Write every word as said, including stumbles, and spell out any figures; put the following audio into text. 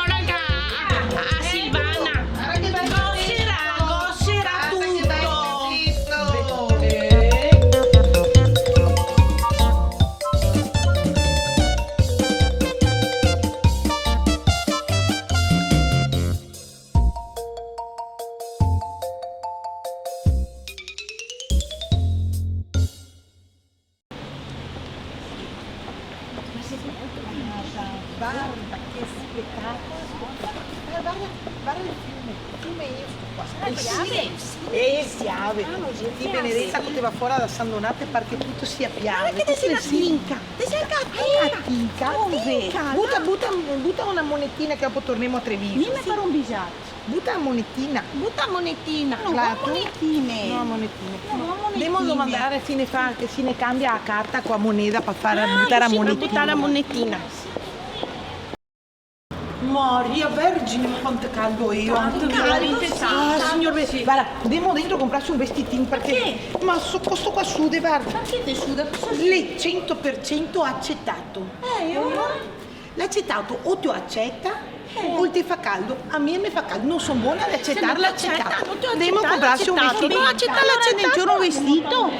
telefono anca a, a Silvana. Gosera, gosera tuto. Ma se te... Varda che spettacolo! Varda, varda, varda el fiume, el fiume, io sto qua. Sarà el Piave? Eh, el Piave. Ah, no, el Piave. Benedeta, che te va fora da San Donate parché tuto sia Piave. Varda che te si la tinca. Te si la tinca. Tinca. Buta, buta, buta una monetina che dopo tornemo a Treviso. Mi me farò un bigiato. Buta la monetina. Buta la monetina. No, la monetine. No, la monetine. No, la monetine. Demo domandare se ne fa, che se ne cambia la carta co la moneda par far butar la monetina. Ah, sì, par butar la monetina. Maria Vergine, quanto caldo io. Tanto caldo, sì. Ah, signor, varda, demo dentro comprarse un vestitin parché... Parché? Ma so, co sto qua sude, varda. Parché te suda? Cosa suda? L'è cento per cento acetato. Eh, e alora? L'acetato o te lo aceta o te fa caldo. A mi me fa caldo, no son bona de acetar l'acetato. Demo comprarse un vestito. No aceta l'acetato. Alora, nel giorno vestito.